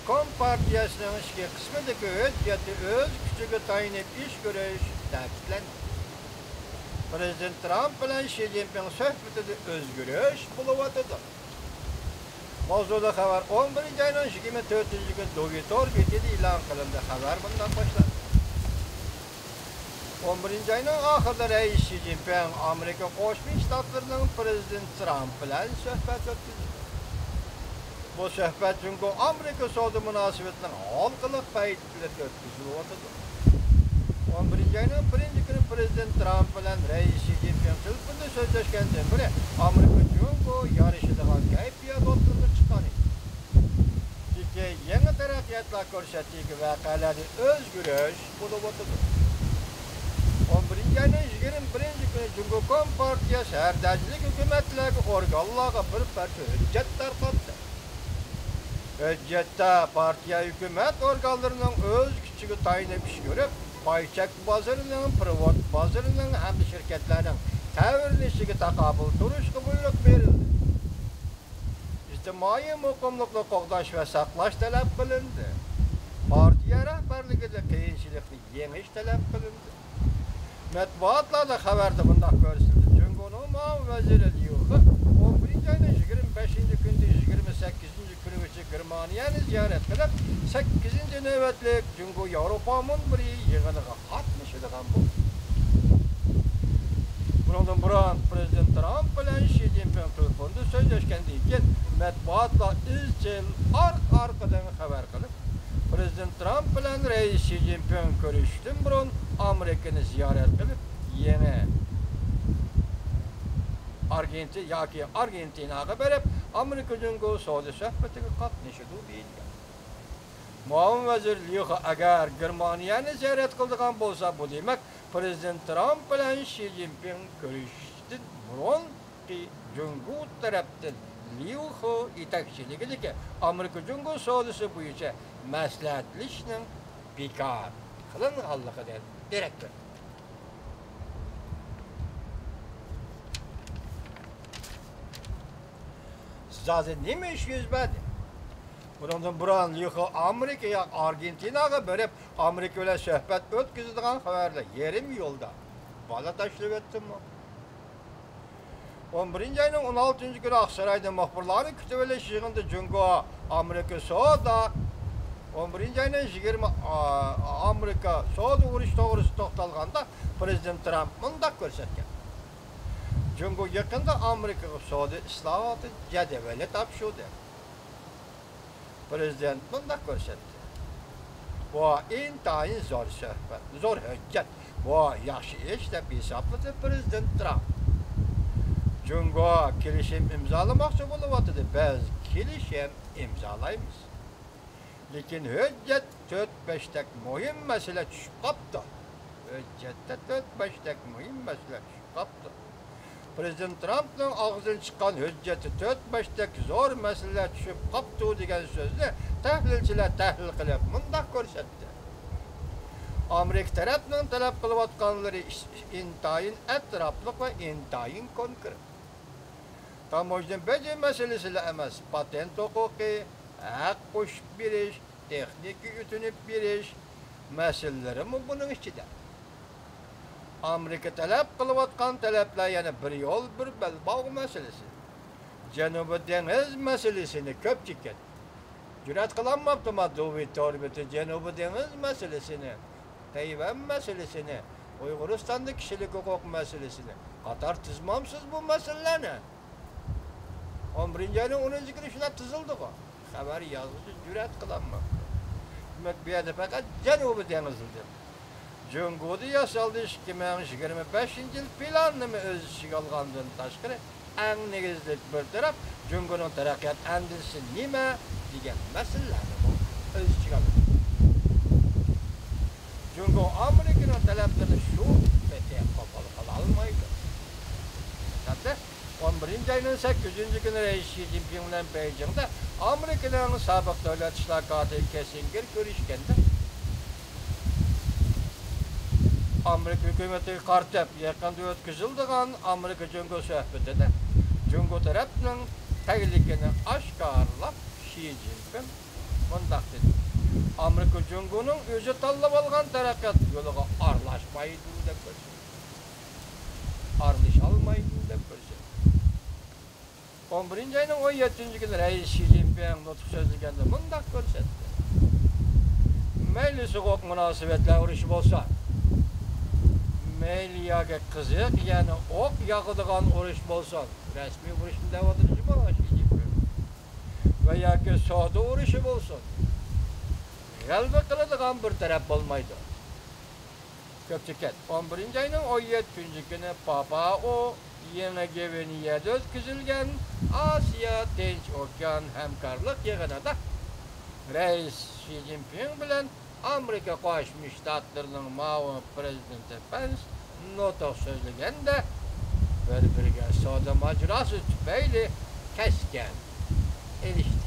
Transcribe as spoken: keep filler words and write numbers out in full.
كومپارتىيەسىنىڭ ئىچكى قىسمىدىكى ھۆججەتتە ئۆز كۈچىگە تايىنىپ ئىش كۆرۈش تەكىتلەندى. پىرېزىدېنت ترامپ بىلەن شى جىنپىڭ سۆھبىتىدە ئۆزگىرىش بولۇۋاتىدۇ. ماۋزۇلۇق خەۋەر ئون بىرىنچى ئاينىڭ يىگىرمە تۆتىنچى كۈنى دۇۋى تور بېتىدە ئېلان قىلىندى. خەۋەر مۇنداق باشلاندى. ئون بىرىنچى ئاينىڭ ئاخىرىدا رەئىس شى جىنپىڭ ئامېرىكا قوشما شتاتلىرىنىڭ پىرېزىدېنتى ترامپ بىلەن سۆھبەت ئۆتكۈزدى. بۇ سۆھبەت جۇڭگو ئامېرىكا سودا مۇناسىۋىتىنىڭ ھالقىلىق پەيتلىرىدە ئۆتكۈزۈلۈۋاتىدۇ. ئون بىرىنچى ئاينىڭ بىرىنچى كۈنى پىرېزىدېنت ترامپ بىلەن رەئىس شى جىنپىڭ تېلېفوندا سۆزلەشكەندىن بېرى، ئامېرىكا جۇڭگو يارىشىدىغان كەيپىيات ئوتتۇرىغا چىققان ئىدى. لېكىن يېڭى تەرەققىياتلار كۆرسەتتىكى، ۋەقەلەردە ئۆزگىرىش بولۇۋاتىدۇ. ئون بىرىنچى ئاينىڭ يىگىرمە بىرىنچى كۈنى جۇڭگو كومپارتىيەسى ھەر دەرىجىلىك ھۆكۈمەتلەرگە، ئورگانلارغا بىر پارچە ھۆججەت تارقاتتى. ھۆججەتتە پارتىيە ھۆكۈمەت ئورگانلىرىنىڭ ئۆز كۈچىگە تايىنىپ ئىش كۆرۈپ، پاي چەك بازىرىنىڭ، پېرېۋوت بازىرىنىڭ ھەمدە شىركەتلەرنىڭ تەۋرىنىشىگە تاقابىل تۇرۇشقا بۇيرۇق بېرىلدى. ئىجتىمائىي مۇقىملىقنى قوغداش ۋە ساقلاش تەلەپ قىلىندى. پارتىيە رەھبەرلىكىدە قىيىنچىلىقنى يېڭىش تەلەپ قىلىندى. مەتبۇئاتلاردا خەۋەردە مۇنداق كۆرسىتىلدى: جۇڭگونىڭ مۇئاۋىن ۋەزىرى ليۇ خې ئون بىرىنچى ئاينىڭ يىگىرمە بەشىنچى كۈنىدىن يىگىرمە سەككىزىنچى كۈنىگىچە گېرمانىيەنى زىيارەت قىلىپ، سەككىزىنچى نۆۋەتلىك جۇڭگو ياۋروپا مۇنبىرى يىغىنىغا قاتنىشىدىغان بولدى. بۇنىڭدىن بۇرۇن پىرېزىدېنت ترامپ بىلەن شى جىنپىڭ تېلېفوندا سۆزلەشكەندىن كېيىن، مەتبۇئاتلار ئىزچىل ئارقا-ئارقىدىن خەۋەر قىلىپ، پىرېزىدېنت ترامپ بىلەن رەئىس شى جىنپىڭ كۆرۈشۈشتىن بۇرۇن ئامېرىكىنى زىيارەت قىلىپ، يېڭى ئارگېنتىنا ياكى ئارگېنتىناغا بېرىپ، ئامېرىكا جۇڭگو سودا سۆھبىتىگە قاتنىشىدۇ دېيىلگەن. مۇئاۋىن ۋەزىر ليۇ خې ئەگەر گېرمانىيەنى زىيارەت قىلىدىغان بولسا، بۇ دېمەك، پىرېزىدېنت ترامپ بىلەن شى جىنپىڭ كۆرۈشۈشتىن بۇرۇنقى جۇڭگو تەرەپتىن ليۇ خې يېتەكچىلىكىدىكى ئامېرىكا جۇڭگو سودىسى بويىچە مەسلىھەتلىشىشنىڭ بىكار قىلىنغانلىقىدىن دېرەك بېرىدۇ. زادى نېمە ئىش يۈز بەردى؟ بۇنىڭدىن بۇرۇن ليۇ خې ئامېرىكا يا ئارگېنتىناغا بېرىپ، ئامېرىكا بىلەن سۆھبەت ئۆتكۈزىدىغان خەۋەرلەر يېرىم يولدا بالا تاشلىۋەتتىمۇ؟ ئون بىرىنچى ئاينىڭ ئون ئالتىنچى كۈنى ئاقسارايدا مۇخبىرلارنى كۈتۈۋېلىش يىغىنىدا جۇڭگو ئامېرىكا سودا، ئون بىرىنچى ئاينىڭ يىگىرمە، ئا، ئامېرىكا سودا ئۇرۇشى توغرىسىدا توختالغاندا، پىرېزىدېنت ترامپ مۇنداق كۆرسەتكەن: جۇڭگو يېقىندا ئامېرىكىغا سودا ئىسلاھاتى جەدۋىلى تاپشۇردى. پىرېزىدېنت مۇنداق كۆرسەتتى: بۇ ئىنتايىن زور سۆھبەت، زور ھۆججەت، بۇ ياخشى ئىش، دەپ ھېسابلىدى پىرېزىدېنت ترامپ. جۇڭگو كېلىشىم ئىمزالىماقچى بولۇۋاتىدۇ، بىز كېلىشىم ئىمزالايمىز. لېكىن ھۆججەت تۆت بەشتەك مۇھىم مەسىلە چۈشۈپ قاپتۇ. ھۆججەتتە تۆت بەشتەك مۇھىم مەسىلە چۈشۈپ قاپتۇ. پىرېزىدېنت ترامپنىڭ ئاغزىدىن چىققان ھۆججەتتە تۆت بەشتەك زور مەسىلىلەر چۈشۈپ قاپتۇ دېگەن سۆزنى تەھلىلچىلەر تەھلىل قىلىپ مۇنداق كۆرسەتتى: ئامېرىكا تەرەپنىڭ تەلەپ قىلىۋاتقانلىرى ئىنتايىن ئەتراپلىق ۋە ئىنتايىن كونكرېت. تاموژنا بېجى مەسىلىسىلا ئەمەس، پاتېنت ھوقۇقى، ھەق قوشۇپ بېرىش، تېخنىكا ئۆتۈنۈپ بېرىش مەسىلىلىرىمۇ بۇنىڭ ئىچىدە. ئامېرىكا تەلەپ قىلىۋاتقان تەلەپلەر يەنە بىر يول، بىر بەلباغ مەسىلىسى، جەنۇبىي دېڭىز مەسىلىسىنى كۆپ چېكىدۇ. جۈرئەت قىلالماپتىما دۇۋى تور بېتى جەنۇبىي دېڭىز مەسىلىسىنى، تەيۋەن مەسىلىسىنى، ئۇيغۇرىستاندا كىشىلىك ھوقۇق مەسىلىسىنى قاتار تىزمامسىز بۇ مەسىلىلەرنى؟ ئون بىرىنچى ئاينىڭ ئونىنچى كۈنى شۇنداق تىزىلدىغۇ. خەۋەر يازغۇچى جۈرئەت قىلالماپتۇ. دېمەك، بۇ يەردە پەقەت جەنۇبىي دېڭىز دېدى. جۇڭگودا ياسالدى ئىككى مىڭ يىگىرمە بەشىنچى يىل پىلانىنىمۇ ئۆز ئىچىگە ئالغاندىن تاشقىرى، ئەڭ نېگىزلىك بىر تەرەپ جۇڭگونىڭ تەرەققىيات ئەندىزىسى نېمە دېگەن مەسىلىلەرنىمۇ ئۆز ئىچىگە ئالىدۇ. جۇڭگو ئامېرىكىنىڭ تەلەپلىرىنى شۇ پېتى قوبۇل قىلالمايدۇ. ھەتتا ئون بىرىنچى ئاينىڭ سەككىزىنچى كۈنى رەئىس شى جىنپىڭ بىلەن بېيجىڭدا ئامېرىكىنىڭ سابىق دۆلەت ئىشلار كاتىپى كىسسىنگېر كۆرۈشكەندە، ئامېرىكا ھۆكۈمىتىگە قارىتىپ يېقىندا ئۆتكۈزۈلىدىغان ئامېرىكا جۇڭگو سۆھبىتىدە جۇڭگو تەرەپنىڭ تەگلىكىنى ئاشكارىلاپ، شى جىنپىڭ مۇنداق دېدى، ئامېرىكا جۇڭگونىڭ ئۆزى تاللىۋالغان تەرەققىيات يولىغا ئارىلاشمايدۇ دەپ كۆرسەتتى. ئارىلىشالمايدۇ دەپ كۆرسەتتى. ئون بىرىنچى ئاينىڭ ئون يەتتىنچى كۈنى رەئىس شى جىنپىڭ نۇتۇق سۆزلىگەندە مۇنداق كۆرسەتتى، مەيلى سوغۇق مۇناسىۋەتلەر ئۇرۇشى بولسۇن، مەيلى ياكى قىزىق، يەنى ئوق ياغىدىغان ئۇرۇش بولسۇن، رەسمىي ئۇرۇشنى دەۋاتىدۇ جۇمۇ شى جىنپىڭ، ۋە ياكى سودا ئۇرۇشى بولسۇن، غەلىبە قىلىدىغان بىر تەرەپ بولمايدۇ. كۆپچىكەت، ئون بىرىنچى ئاينىڭ ئون يەتتىنچى كۈنى پاپائو يېڭى گۋىنېيەدە ئۆتكۈزۈلگەن ئاسىيا تىنچ ئوكيان ھەمكارلىق يىغىنىدا رەئىس شى جىنپىڭ بىلەن ئامېرىكا قوشما شتاتلىرىنىڭ مۇئاۋىن پىرېزىدېنتى پېنس نۇتۇق سۆزلىگەندە، بىر-بىرىگە سودا ماجىراسى تۈپەيلى كەسكىن ئېلىشتى.